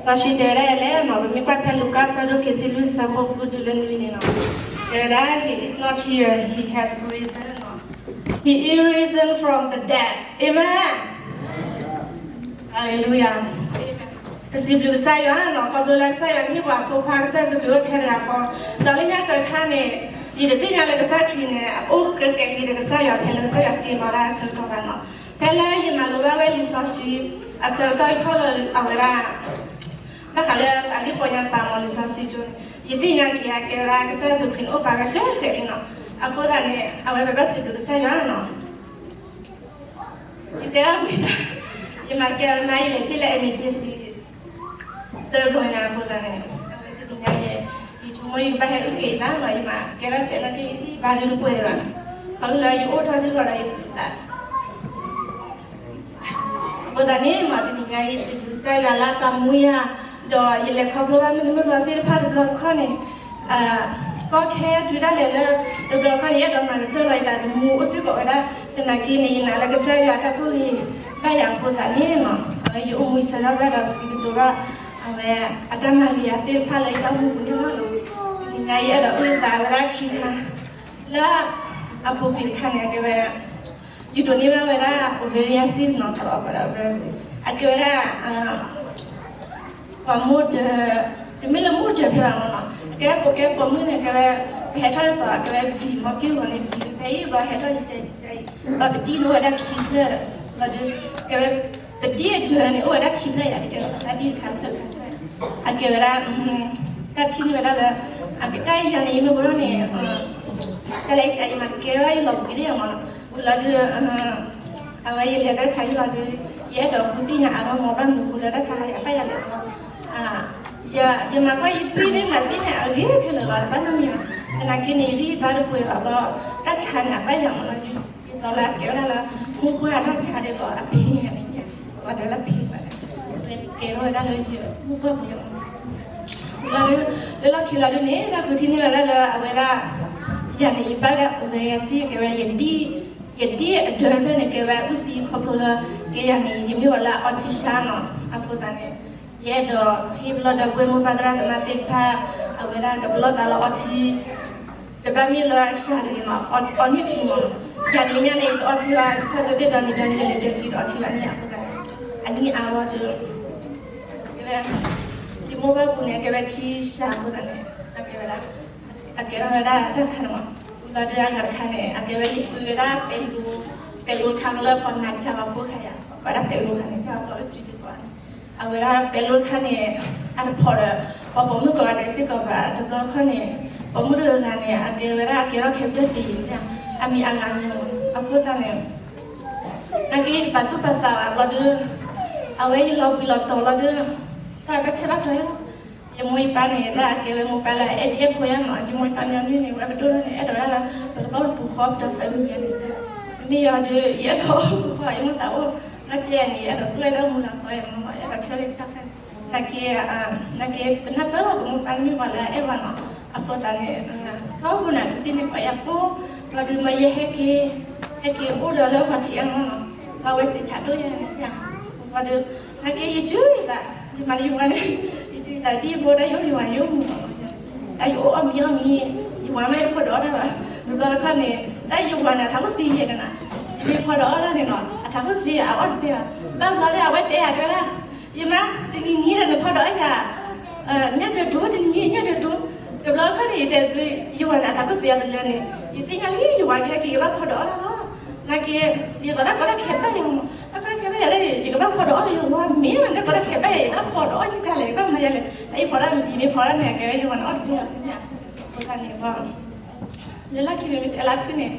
စီၤၡံတဲဝဲဒၣ်လဲၣ်နီၤ, ပမ့ၢ်ကွၢ်ဖဲလူၤကၣ်အဆၢဒိၣ်ခံဆံလွံၢ် အဆၢဖိဃုတုၤလၢနွံန့ၣ်နီၤ, တဲဝဲဒၣ် He is not here, he has risen နီၤ, He is risen from the dead. Amen. Hallelujah. ပစံးဘျုးကစၢ်ယွၤနီၤ, ခီဖျိလၢကစၢ်ယွၤဟ့ၣ်ပှၤအဖိခွါ ကစၢ်ယ့ၣ်ၡူးခရံာ်အိၣ်ထဲတဂၤဃီ, ဒီးလၢညါက့ၤခါန့ၣ် ယတသ့ၣ်ညါလၢကစၢ်ခရံာ်န့ၣ် အအိၣ်ကဲကဲက့ၤဒီးကစၢ်ယွၤ ဖဲလၢကစၢ်ယွၤတ့လီၤဒၣ်အဆၢကတီၢ်ဘၣ်နီၤ. ဖဲလၢယမၤလိဘၣ်ဝဲလံာ်စီဆှံ အဆၢကတီၢ်အံၤထီၣ်လၢအဝဲဒၣ် ဘၣ်ဃးလၢတၢ်လၢပီညါပာ်မီၤလံာ်စီဆှံကၠိန့ၣ် ယသ့ၣ်ညါက့ၤအကဲဝဲဒၣ် ကစၢ်ယ့ၣ်ၡူးခရံာ်န့ၣ်အိၣ်ပာ်ဝဲဃဲဃဲန့ၣ်နီၤ. အဃိသတးန့ၣ် အဝဲပဘၣ်စံးဘျုးကစၢ်ယွၤနီၤ. ယတဲဒၣ်ဝံၤ ယမၤကဲဝဲမါ ယလဲၤထံၣ်လၢ emergency သၢဘျီညါအဃိသတးန့ၣ် အဝဲတနံၤညါယဲ ယဆိကမိၣ်ယကဘၣ်ဟဲအုၣ်က့ၤသးနီၤ, ယမၤကဲထီၣ်စဲးနာ်က့ ယဘါထုတပှဲၤဘၣ်, ခီဖျိလၢယအိၣ်ထီၣ်စ့ၢ်ကီးဒီးယသး အဃိသတးန့ၣ် မ့ၢ်တနံၤညါအံၤ စံးဘျုးကစၢ်ယွၤလၢပာ်မူယၤ, ဒီးယလဲၤခီဖျိဘၣ်မုၢ်နံၤမုၢ်သီသ့ၣ်တဖၣ်တဘျီတခီၣ်န့ၣ်, ကီခဲတုၤဒၣ်လဲာ်လၢ တဘျီတခီၣ်န့ၣ် ယအဲၣ်ဒိးမၤကတၢၢ်လီၤယသးသမူအိၣ်စ့ၢ်ကီးဝဲဒၣ်, သနာ်က့န့ၣ် ယနာ်လၢကစၢ်ယွၤအတၢ်ဆိၣ်ဂ့ၤဘၣ်ယၤအဃိသတးန့ၣ်, အဝဲယအိၣ်မူဆၢထၢၣ်ဘၣ်ဒီးစံးကတိၤဘၣ် အဝဲအတၢ်မၤဂ့ၤယၤသ့ၣ်တဖၣ်လၢယတၢ်အိၣ်မူပူၤန့ၣ်လီၤ. တနံၤညါယအဲၣ်ဒိးအုၣ်သးဝဲဒၣ်ခံခါ, လၢအပူၤကွံာ်တခါန့ၣ် အကဲဝဲ ယဒိးန့ၢ်ဘၣ်ဝဲဒၣ် ovarian cyst နီၤ, တၢ်လီၤကီးဒၣ် ovarian cyst အကဲဝဲဒၣ် ပိာ်မုၣ်ဒၢး, တမ့ၢ်လၢမုၣ်ဒၢးဖဲဘၣ်မနီၤ, အကဲပိာ်ကဲပိာ်မုၣ်န့ၣ် ကဲဝဲ ပဟဲထီၣ်ဒ်သိး အကဲဝဲ V မီၢ်က့ၢ်ဂီၤန့ၣ် V ဖဲအံၤဘျီဟဲထီၣ်ယကဲယကဲအံၤ, ဘၣ်ပဒံၣ်န့ၣ်အိၣ်ဝဲဒၣ်ခံဖျၢၣ်, ဘျီဒုး ကဲဝဲ ပဒံၣ်အဒၢးန့ၣ် အိၣ်ဝဲဒၣ်ခံဖျၢၣ်ယၤ ကဲဝဲဒၣ်ဒံၣ်တခါဖျၢၣ်တခါ, အကဲဝဲဒၣ် တၢ်ထံၣ်န့ၢ်ဝဲဒၣ်လၢ အကတၢ်ယၤန့ၣ် ယမ့ၢ်ဝဲဒၣ်န့ၣ် တၢ်လဲၤကဲယမၤတကဲဘၣ်ယလီၤဘှံးလၢယမနီၤ, ဝံၤလီၤဒုး အဝဲယလဲၤတၢ်ဆါဟံၣ်လီၤဒုး ယအဲၣ်ဒိးဃုသ့ၣ်ညါအါထီၣ်မီၤ ဘၣ်မနုၤဃိလၢတၢ်ဆါဟံၣ်အဘၣ်ယၤလဲၣ်လီၤ. ယမၤကွၢ်ယသ့ၣ်ညါသ့ၣ်ညါအဂ့ၤခဲလၢာ်လီၤ တဘၣ်နီတမံၤဘၣ်. သနာ်က့န့ၣ် ယဂံၢ်ယဘါတပှဲၤဘၣ်ဘျီ တၢ်ဆါန့ၣ်အဘၣ်ယၤမနီၤ, ဒ်သိးလၢအကဲဝဲဒၣ်လၢ မိၢ်ပှၢ်တၢ်ဆါဒ်သိးအဖံးန့ၣ်, ပှၤတဲလၢဖံးဘၣ်, ကဲထီၣ်ဝဲဒၣ်လၢယမိၢ်ပှၢ်ပူၤယမနီၤ. လီၤဒုး လၢလီၢ်ခံလီၤဒုးန့ၣ် တၢ်ဃုထံၣ်န့ၢ်ဝဲဒၣ်လၢအဝဲဒၣ် ယၤန့ၣ် ယဘၣ်ဒၣ် ovarian cyst ကဲဝဲ ယဒံၣ်အဒၢးဖျၢၣ်န့ၣ် ကဲဝဲအုၣ်သံခီဖျိလၢ ကဲယၤန့ၣ် ယမ့ၢ်ဝဲလၢ autism နီၤ. အဃိသတးန့ၣ် ယအဲၣ်ဒိးဟ့ၣ်ပလီၢ်ဒီပုၢ်ဝဲၢ်မိၢ်ပၢ်သရၣ်သမါသ့ၣ်တဖၣ် အဝဲဒၣ်ကပလီၢ်သးလၢ autism တဘၣ်မ့ၢ်လၢအစှၤတဂ့ၤမး အီၣ်န့ၢ်ထံမး, ယၤတနံၤညါန့ၣ် ယတအီၣ်ထံဘၣ် ထီၣ်ကၠိသ့ၣ်ဒီနံၤဒီနံၤ ယလဲၤကၠိထံတအီၣ်ထံဘၣ်န့ၣ် အဃိသတးန့ၣ် အနံၣ်အါဝဲဒုး ကဲဝဲ ယမိၢ်ပၢ်ပူၤန့ၣ် အကဲဝဲထံစှၤအဃိသတးန့ၣ် အကဲဝဲဒၣ် အကဲထီၣ်ဝဲဒၣ်တၢ်တခါန့ၣ်မး, ဝံၤလီၤဒုးအဂၤတခါန့ၣ် အကဲဝဲယဃုဝဲဒၣ်ပဲၤလိ ပဲၤလိတခါလၢပှၤမၤစှၤအီၤဖိခါယၤ ပှၤဒၣ်ပဲၤလိတခါန့ၣ် ကဲဝဲသီလၢစုတကီး အဝဲဒၣ်ပဲၤလိတခါန့ၣ် အတဖိးဒီး ပှၤပိာ်မုၣ်ကိးဂၤဒဲးစ့ၢ်ကီးဘၣ် တဘျီတခီၣ်န့ၣ် ပိာ်မုၣ်တဂၤန့ၣ် အကဲဝဲဒၣ်အကဲထီၣ်ခဲစၢၣ်သံ အမံၤအဂၤန့ၣ် အဃိသတးန့ၣ် နာ်က့ယတပာ်သူၣ်ပာ်သးဘၣ်ဘျီဒုး အဝဲယလီၤဘှံးလီၤတီၤလီၤဒုး တၢ်ဘၣ်ဆၢဘၣ်တီၤယၤ ယမိၢ်ယပၢ်န့ၣ် တၢ်အကဲဝဲမိၢ်ပၢ်လၢအအဲၣ်ဒိၣ်ဖိယၤမး ယမိၢ်ယပၢ်န့ၣ်န့ၣ် ဝဲပဒိၣ်န့ၣ် အဲၣ်ဒိးဝဲဒၣ်လၢ ပကဘၣ်အိၣ်တပူၤဃီပဒီး family န့ၣ် မ့မ့ၢ်ယၤဒုး ယအဲၣ်ဒိးအိၣ်တပူၤဃီ ယမိၢ်သးအိၣ် နီၢ်ကဲန့ၣ် ယအဲၣ်ဒိးသူၣ်အဲၣ်ဒိၣ်မူလၢသီယၤမး ယအဲၣ်ဒိးဆၢလၢကစၢ်ခါန့ၣ် နာ်က့ နာ်က့ ပနၢ်ပၢၢ်လီၤ ပမိၢ်ပၢ်မ့ၢ်ပှၤလၢအအဲၣ်ပှၤနီၤ အဃိသတးန့ၣ် ထီဘိန့ၣ် သုသ့ၣ်န့ၣ်ပှၤယၤဖိ ဘျီဒုးမ့ၢ်ယဟဲက့ၤ ဟဲက့ၤအိၣ်ဒီးလၢပှၤထံၣ်အါမးနီၤ ဘၣ်ဝဲစံးဆၢဒိၣ်ယၤန့ၣ် ဘျီဒုး နာ်က့ယစုယသး ယမၤလၢယဝၤန့ၣ် ယစုယသးဒ်ယဖိတၢ်ယိၣ်ယဝၤယိၣ်မးနီၤ တၢ်ယအိၣ်အီၣ်မံၤအီၣ်မံၤ ယဝၤမ့ၢ်တဖီၣ်ဒီးအီၣ်တၢ်ဘၣ် တဘျီတခီၣ်န့ၣ် တၢ်ယဝၤန့ၣ် အထးခိၣ်သံယဲၢ်န့ၣ် မ့ၢ်ဖီၣ်ဒီးအီၣ်တၢ်န့ၣ်နီၤ အထးခိၣ်သံအအီၣ်တဘၣ်ဘၣ် ဘၣ်ဘျီလၢအဝဲတဲယၤတဲဝဲဒၣ် ယမါ တနံၤနံၤဒီးနဖီၣ်ဒီးအီၣ်ယၤ ညၣ်ဒၢးဒိ တနံၤညၣ်ဒၢးဒိ တဘျီတခီၣ်န့ၣ် ယတဲသု ယဝၤန့ၣ် အထးခိၣ်သံအီၤတလၢန့ၣ် ယသ့ၣ်ညါလံ ယဝၤကဟဲက့ၤကဘၣ်ဖီၣ်ဒီးအီၣ်တၢ်လီၤ နာ်က့ ဒ်သိးတၢ်ကီတၢ်ခဲဘၣ်ယၤမး တၢ်ကီတၢ်ခဲဘၣ်ယၤလၢ ယကဘၣ်ဖီၣ်ဒီးအီၣ်ယဝၤမ့ၢ်မး တၢ်ကီတၢ်ခဲဘၣ်ယၤ ယဘၣ်ဖီၣ်ဒီးအီၣ်ယကလဲၣ် ယဘၣ်မၤယၤလဲၣ် တၢ်ယဖီၣ်ဒၣ် ယမ့ၢ်ဖီၣ်ဒၣ်န့ၣ် အကဲဝဲယဝၤန့ၣ်အီၣ်တဘၣ် အဃိသတးန့ၣ် လၢလီၢ်ခံမ့ၢ်တဲလၢခုၣ်န့ၣ်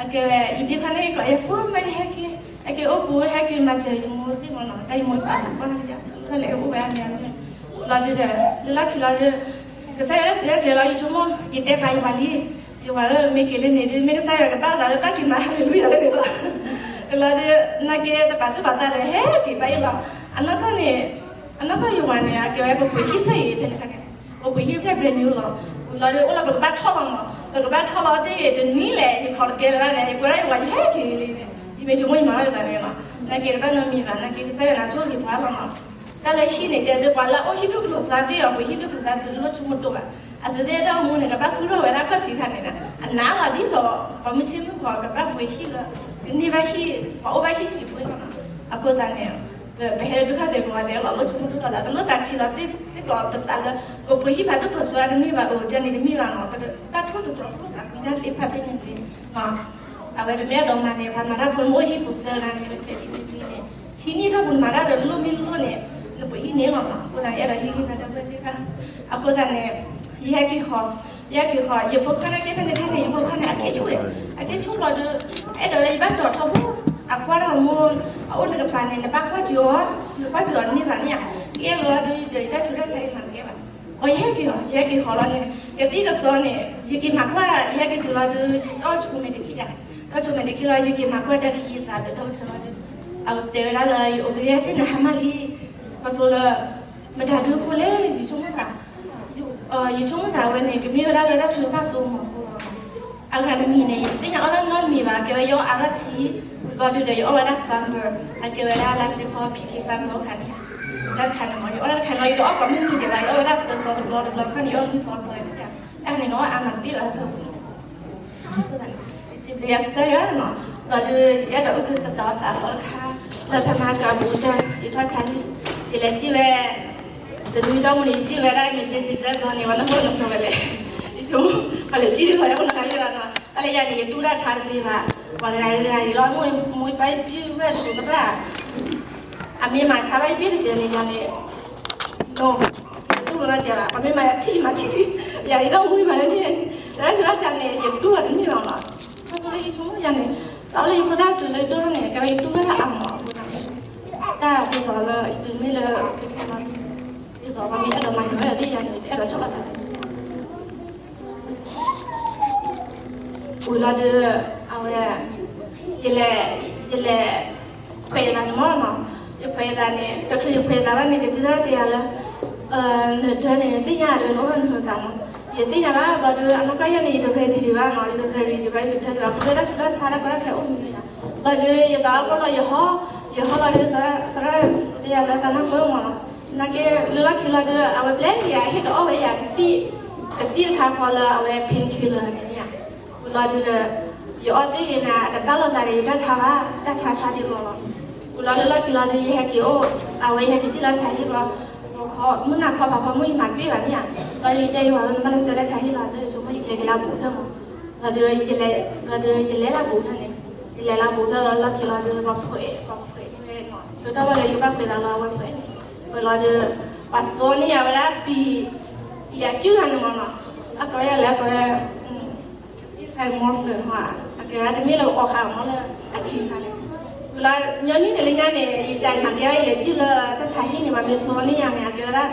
အကဲဝဲ ယဒ့ခွါန့ၣ်ကီး ယဖိမ့ၢ်ယဟဲက့ၤ ဟဲက့ၤအိၣ်ပူၤ ဟဲက့ၤမၤစၢၤယမိၢ်သ့ၣ်မးနီၤ တၢ်ယမိၢ်ပာ်သးကွၢ်ယၤ လၢလဲၤအိၣ်ဝဲအါမးန့ၣ် လီၤဒုးဒီး လၢလီၢ်ခံလီၤဒုး ကစၢ်ယွၤလၢသုရဲၣ်ကျဲၤလီၤ ယဆိကမိၣ် ယတဲပာ်ယဝၤလံ ယဝၤဧၢ မ့ၢ်က့ၤလၢန့ၣ်ဒုး မ့ၢ်ကစၢ်ယွၤကဘၣ်သးလၢတၢ်က့ၤမၤဟါလ့လူယၤလၢန့ၣ်လီၤ လီၤဒုး နာ်က့တပာ်သူၣ်ပာ်သးဒီး ဟဲက့ၤဘၣ်အံၤလီၤ အနီၢ်ကီၢ်န့ၣ် အနီၢ်ကီၢ်ယဝၤန့ၣ် အကဲဝဲပပှ့ၤဟံၣ်ဖျၢၣ်အံၤဖဲန့ၣ်ခါန့ၣ် ပပှ့ၤဟံၣ်ဖျၢၣ် brand new လီၤ ဝံၤလီၤဒုး အိၣ်လၢပကဘၣ်ထီၣ်လီၤမး ပကဘၣ်ထီၣ်လီၤတ့ၢ် တနွံလဲၣ် ယခီၣ်တကဲလၢၤဘၣ်န့ၣ် ယကွဲးဒၣ်ယဝၤ ယဟဲက့ၤလံန့ၣ် ယမ့ၢ်ဆိကမိၣ်ယမၤဝဲသးန့ၣ်လီၤ နာ်က့တဘၣ်နီတမံၤဘၣ် နာ်က့ကစၢ်ယွၤန့ၣ် အဆိၣ်ဂ့ၤပှၤလီၤမး တၢ်လၢဟံၣ်န့ၣ် တဲဒ်ပှၤလၢအအိၣ်ဟံၣ်ဒိၣ်ကျိၤသၣ်သ့ၣ်အီၤ ပှ့ၤဟံၣ်ဒိၣ်ကျိၤသၣ်သ့ၣ်တလိၣ်ဆိကမိၣ်တအိၣ်ဘၣ်. အသုသ့ၣ်တၢ်အိၣ်မူန့ၣ် ကဘၣ်သူၣ်ထီၣ်ဝဲဒၣ်ခီၣ်ထံးခါန့ၣ် အနးလီၤဒ်သိး ပှၤမုၢ်ဆ့ၣ်မုၢ်ဂီၤ ကဘၣ်ပှ့ၤဟံၣ်လၢ ကန့ၢ်ဘၣ်ဟံၣ် ပှၤအိၣ်ဘၣ်ဟံၣ်ဆံးဖိလီၤ. အဃိသတးန့ၣ် ပဟဲလၢဒုက္ခသည်ပဝဲဒၣ်လီၤ လိၣ်ဆိကမိၣ်ဒိၣ်ထီၣ်သး တလိၣ်သးဆံးလီၤသ့ၣ်စ့ၢ်ကီး ပသးလၢ ပပှ့ၤဟံၣ်ဖးဒိၣ်ပသွါတန့ၢ်ဘၣ် အိၣ်ကန့ၣ်တမ့ၢ်ဘၣ်နီၤ ပဘၣ်ထိၣ်သတြီၤထိၣ်သးကွံတၢ်သ့ၣ်တဖၣ်သ့ၣ်န့ၣ်န့ၣ် အဝဲတမ့ၢ်အဲၣ်ဒိးမၤန့ၣ် ပှၤမၤတၢ်ဖိမ့ၢ်အိၣ်ဟံၣ်ပူၤသၢဂၤန့ၣ် တဖျဲးဒ်န့ၣ်န့ၣ် ဟံးန့ၢ်တၢ်ပူၤမၤတၢ်ဒီးလိၣ်မ့ၢ်လိၣ်န့ၣ် နပှ့ၤဟံၣ်န့ၢ်လီၤနီၤ. အဃိသတးန့ၣ် အဲၣ်ဒိးဟ့ၣ်ဂံၢ်ဘါတၢ်ကွဲးသ့ၣ်တဖၣ် အဃိသတးန့ၣ် ယဟဲက့ၤဃီၤ ယဟဲက့ၤဃီၤ ယဖိခွါနာ်က့ဖဲန့ၣ်ဖဲန့ၣ် ယဖိခွါန့ၣ် အကဲဆိၣ်ဝဲ အကဲဆိၣ်လီၤဒီး အဲၣ်ဒိးလၢယဘၣ်ကၠီၤထီဘိ အကွၢ်တၢ်မူ အအိၣ်နကပၤန့ၣ် နဘၣ်ကွၢ်စၢၤအီၤ နကွၢ်စၢၤအီၤန့ၢ်ဘၣ်န့ၣ်ဧါ ကဲလီၤဒီး ယတၢ်ဆူးတၢ်ဆါအံၤမၤတကဲဘၣ် အီ ယဟဲက့ၤအီၤ ယဟဲက့ၤဃီၤလီၤန့ၣ် ကသံၣ်ကသီန့ၣ် ယက့ၤမၤကွၢ် ယဟဲက့ၤတုၤလီၤဒီး ယတီၢ်ဆိမဲာ်တခံဒၣ် တီၢ်ဆိမဲာ်တခံလီၤ ယက့ၤမၤကွၢ်တၢ်ခံယသးဒီးဒီကထၢလီၤဒီး အတဲဝဲဒၣ်လၢယအိၣ်ကရၢစ့ၣ်န့ၣ် ဟါမၢ်လံ ခီဖျိလၢ မတၤဒုအဃိလဲၣ် ယဆိကမိၣ်သး ယဆိကမိၣ်သးဝဲန့ၣ် ကမ့ၢ်ဝဲဒၣ်လၢတၢ်ထုကဖၣ်စိကမီၤအဃိလီၤ. အဂၤတမံၤန့ၣ် ယတသ့ၣ်ညါအီၣ်လၢနီတမံၤဘၣ် ကဲဝဲယအီၣ်အါထီၣ်ဆံ ဝံၤဘျီဒုဒီး ယအီၣ်ဝဲဒၣ် Thunber အကဲဝဲဒၣ်လၢစ့ဖီ P K Thunber တခါန့ၣ် တၢ်တခါန့ၣ်မ့ၢ် ယအီၣ်တၢ်တခါန့ၣ်လီၤ ယတအီၣ်ကိးမုၢ်နံၤဒဲးဘၣ် ယအီၣ်ဝဲဒၣ်သၢသီတဘျီ တဘျီတခီန့ၣ် ယအီၣ်လွံၢ်သီတဘျီ တၢ်တခါန့ၣ် နအီၣ်အါမးတဘၣ်ဘၣ် စံးဘျုးကစၢ်ယွၤနီၤ ဘျီဒု ယအဲၣ်ဒိးအုၣ်ကသးသးသီတခါ လၢဖဲမဟါကအပူၤတၢၢ် ယထီၣ်ဆါဟံၣ် ယလဲၤစံၣ်ဝဲ တနွံတၢ်မူန့ၣ် ယစံၣ်ဝဲဒၣ် emergency စဲဘျီန့ၣ် ဝဲနၢ်ဟူနၢ်ဟူဝဲလဲၣ် ယဆိကမိၣ် ပှၤလဲၤစံၣ်ဒ်သိးယအိၣ်နၢ်ဟူယဲဘၣ်နီၤ တၢ်လၢယၤန့ၣ် ယတူၢ်တၢ်ဆါတသ့ဘၣ် ပှၤတဂၤတဂၤအံၤလီၤ မိၢ်ပၢ်ယပျုၢ်ဝဲၢ်သ့ၣ်တဖၣ် အမ့ၢ်မၤဆါဘၣ်ယပျုၢ်တကဲန့ၣ် ယၤန့ၣ် no ယတူၢ်လိာ်တၢ်ကဲဘၣ် ပှၤမ့ၢ်မၤယၤထံၣ်ယမၤခံထံၣ် ယၤယတၢ်မူယမၤလၢန့ၣ် တၢ်ဆူးတၢ်ဆါန့ၣ် ယတူၢ်အီၤတန့ၢ်ဘၣ်မး ခီဖျိလၢယဆိကမိၣ်ယၤန့ၣ် စးလၢယဖိသၣ်တုၤလၢယဒိၣ်ထီၣ်န့ၣ် ကဲဝဲယတူၢ်ဝဲဒၣ်အါမး အဃိသတးန့ၣ် တၢ်ဒ်သိးလၢယတုၤမ့ၢ်လၢခဲခဲလီၤ ဒ်သိးပှၤမ့ၢ်အဲၣ်ဒိးမၤနၢၤဝဲသ့ၣ်ယၤန့ၣ် တအဲၣ်ဒိးဆိၣ်ဘၣ်သး ဝံၤလီၤဒုး အဝဲ ယလဲၤ ယလဲၤ ဖှဲးယသးန့ၣ်မ့ၢ်နီၤ ယဖှဲးယသးန့ၣ် တချုးယဖှဲးယသးဘၣ်န့ၣ် ကသံၣ်သရၣ်တဲယၤလၢ နဒၢန့ၣ် နသ့ၣ်ညါဒီး နအိၣ်ဒီးနသးမး ယသ့ၣ်ညါဘၣ် ဘျီဒုး အနီၢ်ကီၢ်ယဲန့ၣ် ယတ ready ဒံးဘၣ်နီၤ ယတ ready ဒံးဘၣ် ယတဒၢဒံးဘၣ် ခီဖျိတၢ်ဆူးတၢ်ဆါတၢ်ကီတၢ်ခဲအိၣ်မူန့ၣ်ယါ ဘျီဒုး ယသးအီၣ်ဖီၣ်လီၤ ယဟီ ယဟီလီၤဒုး သရၣ်တဲယၤလၢ သးနၢ်ပၢၢ်မးနီၤ နာ်က့ လၢလီၢ်ခံလီၤဒုး အဝဲဘျဲၣ်ယၤ ဟ့ၣ်ဒုးအီၣ်ဝဲယၤ ကသံၣ် ကသံၣ်တခါဃီလၢအဝဲ painkiller န့ၣ်ယါ ဝံၤလီၤဒုးဒီး ယအီၣ်သ့ၣ်ဂ့ၤန့ၣ် အတဘၣ်လိာ်သးဒီးယတၢ်ဆါဘၣ် တၢ်ဆါဆါဒံးလီၤလီၤ ဝံၤလီၤလၢလီၢ်ခံလီၤဒုး ယဟဲက့ၤအိၣ် အဝဲယဟဲက့ၤစံၣ်လီၤဆါဟံၣ်ဘျီ မုၢ်နၤခီဖးဖီမုၢ်ယမၤတဘၣ်ဘၣ်န့ၣ်ဧါ ဘျီယတဲယဝၤလၢ နဘၣ်လဲၤဆှၢတၢ်ဆါဟံၣ်လီၤ သုဆိကမိၣ်ယကလဲၤက့ၤလၢအဘူးဖျၢၣ်မး ဘျီဒုး ယလဲၤ ဘျီဒုး ယလဲၤလၢအဘူးဖျၢၣ်လီၤ လီၢ်ခံလီၤဒုး ပှၤဖှဲး ပှၤဖှဲးန့ၣ်ဝဲနီၤ ဆိတၢ်ဝဲလၢယဘၣ်ဖှဲးသးလီၤ အဝဲဖှဲးန့ၣ် ဖှဲးလီၤဒုး ပှၤသိန့ၢ်ယၤဝဲဒၣ်ပံၤ ပံၤအစုဂၤန့ၣ်မးနီၤ အကဝဲယၤလဲၣ် အကဝဲ morphine မး အကဲဝဲဒၣ်တမ့ၢ်လၢအီၣ်ဃာ်မးလၢအဆံးခါန့ၣ် ဝံၤလီၤ ညီနုၢ်န့ၣ်လၢညါန့ၣ် ယကမၤကဲဝဲ ယလဲၤစံၣ်လၢတၢ်ဆါဟံၣ်န့ၣ် ပှၤမ့ၢ်သိန့ၢ်ယၤန့ၣ် အကဲဝဲဒၣ် ဒ်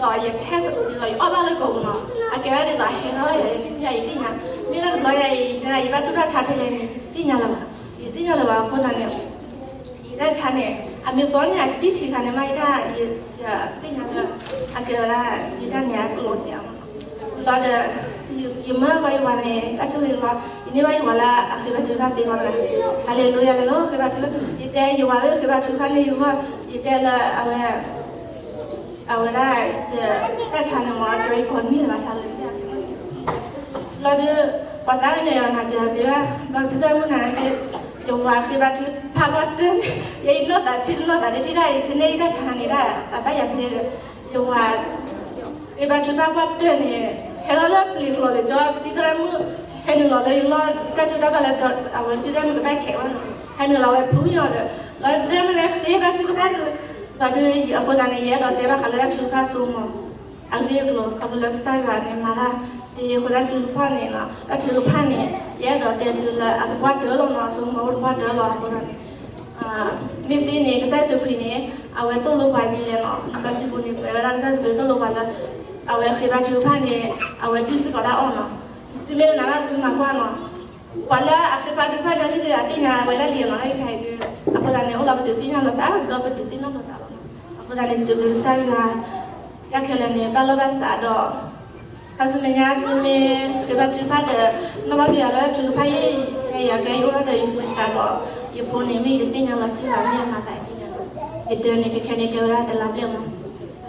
သိးယ test ဒ်သိးယအီၣ်ဘၣ်လၢကိာ်ပူၤနီၤ အကဲဝဲဒၣ်ဒ်သိးဟဲထီၣ်ယၤန့ၣ် ယသ့ၣ်ညါ မ့ၢ်လၢတဘျီညါအံၤ ယဘၣ်တူၢ်တၢ်ဆါထဲလဲၣ်န့ၣ် ယတသ့ၣ်ညါလၢၤဘၣ် ယတသ့ၣ်ညါလၢၤဘၣ်အဃိသတးန့ၣ် ယတၢ်ဆါန့ၣ် အမ့ၢ်သိန့ၢ်ယၤကသံၣ်ဆံးခါန့ၣ်မး ယတၢ် ယသ့ၣ်ညါလၢ အကဲဝဲဒၣ် ယတၢ်န့ၣ်အကလီၤန့ၣ် လီၤဒီး ယမၢဘၣ်ယဝၤန့ၣ် တၢ်ဆိၣ်ဂ့ၤလီၤ ယန့ၢ်ဘၣ်ယဝၤလၢအဃ့ဘါထုကဖၣ်သ့လီၤဒီး ဟါလ့လူယၤလ့လူ ဃ့ဘါထု ယတဲယဝၤဧၢ ဃ့ဘါထုကဖၣ်န့ၢ်ယဂီၢ် ယတဲလၢအဝဲ အဝဲဒၣ် တၢ်ဆါန့ၣ်မ့ၢ် အကဲဝဲယကိးန့ၢ်လၢၤဘၣ်ဆါလၢ လီၤဒုး ပှၤသးကညီၤယၤမၤစၢၤသ့ဘၣ် ဘျီသုသရၣ်မုၣ်နၤက့ ယဝၤဃ့ဘါထုကဖၣ်ပှၢ်တၢၢ်န့ၣ် ယဲယနီၢ်သးထံတနီၢ်သးတထံၣ်တၢ်အံၤ တန့ၢ်ယတၢ်ဆါန့ၣ်ဒၣ် အဘၣ်ယၤဘျဲဒီး ယဝၤ ဃ့ဘါထုကဖၣ်ပှၢ်တၢၢ်န့ၣ် ဟဲလီၤလၢပျံၤကျိၤလၢကၠီ သုသရၣ်မုၣ် ဟဲနုာ်လီၤလၢယလီၢ် တၢ်ဆူးတၢ်ဆါလၢ အဝဲသုသရၣ်မုၣ်ကဘၣ်ဆဲးဝဲနီၤ ဟဲနုာ်လီၤဝဲဖုညါဒီး လီၤသုသရၣ်မုၣ်လၢဃ့ဘါထုကဖၣ်ဒုး ဘၣ်ဒုး အဃိသတးန့ၣ် ယအဲၣ်ဒိးတဲဘၣ်ဃးလၢတၢ်ထုကဖၣ်စိကမီၤ အဂ့ၢ်အကျိၤ ခီဖျိလၢကစၢ်ယွၤန့ၣ် မၤတၢ်သ့အဃိ တၢ်ထုကဖၣ်န့ၣ် တၢ်ထုကဖၣ်န့ၣ် ယအဲၣ်ဒိးတဲသုလၢအသပှၢ်တၢၢ်လီၤနီၤ အစိကမီၤအိၣ်သပှၢ်တၢၢ်လီၤအဃိသတးန့ၣ် မ့ၢ်သ့န့ၣ် ကစၢ်ယ့ၣ်ၡူးခရံာ်န့ၣ် အဝဲသိၣ်လိပှၤဒ်လဲၣ်နီၤ လံာ်စီဆှံပူၤန့ၣ် ပဝဲဒၣ်ကစၢ်ယ့ၣ်ၡူးခရံာ်သိၣ်လိပှၤလၢ အဝဲဃ့ဘါထုကဖၣ်န့ၣ် အဝဲဒုးစ့ၢ်ကီးတၢ်အီၣ်နီၤ သုမ့ၢ်တနာ်ဘၣ်သုမၤကွၢ်နီၤ ပှၤလၢအဃ့ဘါထုကဖၣ်ညီနုၢ်ဒီး အသ့ၣ်ညါဝဲဒၣ်လံနီၤ တၢ်ဂ့ၢ်တခါအံၤဒုး အဃိသတးန့ၣ် အိၣ်လီၤပတုာ်သ့ၣ်ညါလိာ်သး ဒီးပတုာ်သ့ၣ်နီၣ်လိာ်သးလီၤနီၤ အဃိသတးန့ၣ် စံးဘျုးကစၢ်ယွၤ တၢ်ခဲလၢာ်န့ၣ် ဘၣ်လီၢ်ဘၣ်စးဒီး ခါဆူမဲာ်ညါသုမ့ၢ်ဃ့ဘါထုကဖၣ်ဒီး နီၣ်ဘၣ်က့ၤယၤလၢထုကဖၣ်အံၤ ယၤကဲယအိၣ်ထီၣ်ဒီးယဃုသးဒီး ယဖိန့ၣ် မ့ၢ်ယတသ့ၣ်ညါလီၤတံၢ်ဘၣ် မ့ၢ်ယမၤသးဒ်လဲၣ်လီၤ ယတဲန့ၣ် ခဲခဲန့ၣ်ကဲဝဲဒၣ်တလါဘျဲၣ်မး,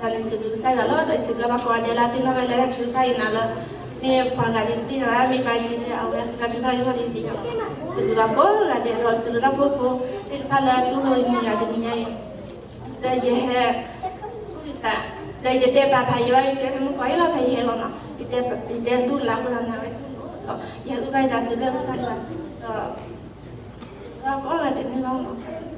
တၢ်န့ၣ်စံးဘျုးကစၢ်ယွၤလီၤ. ဒီးယစံးဘျုးဘၣ်ကိးဂၤဒဲးလၢအသ့ၣ်နီၣ်ဝဲလၢထုကဖၣ်အံၤနၤလၢ မ့ၢ်ပှၤဂၤဒ်သ့ၣ်တဖၣ် မ့ၢ်ဘၣ်က့ၤဒီး အဝဲဃုထၢထံဖၣ်ယဂီၢ်ဒ်စံးယၤ, စံးဘျုးဘၣ်ကိးဂၤဒဲးဒီး စံးဘျုးဘၣ်ဖိဖိသ့ၣ်တဖၣ်လၢတူၢ်လိာ်အံၤမံၤယၤတနံၤညါအံၤ, ဒီးယဟဲ ဒီးယတတဲပာ်ဖးယွၤ ယတဲဖဲမုၢ်ကီၢ်အံၤလီၤ ဖဲယဟဲလီၤနီၤ, ယတဲတူၢ်လၢအဃိသတးန့ၣ် အဝဲတူၢ်လိာ်ဒီး ယဟဲအုၣ်ဘၣ်ယသးစံးဘျုးကစၢ်ယွၤ, ဒီး ကိးဂၤဒဲးန့ၣ်လီၤ.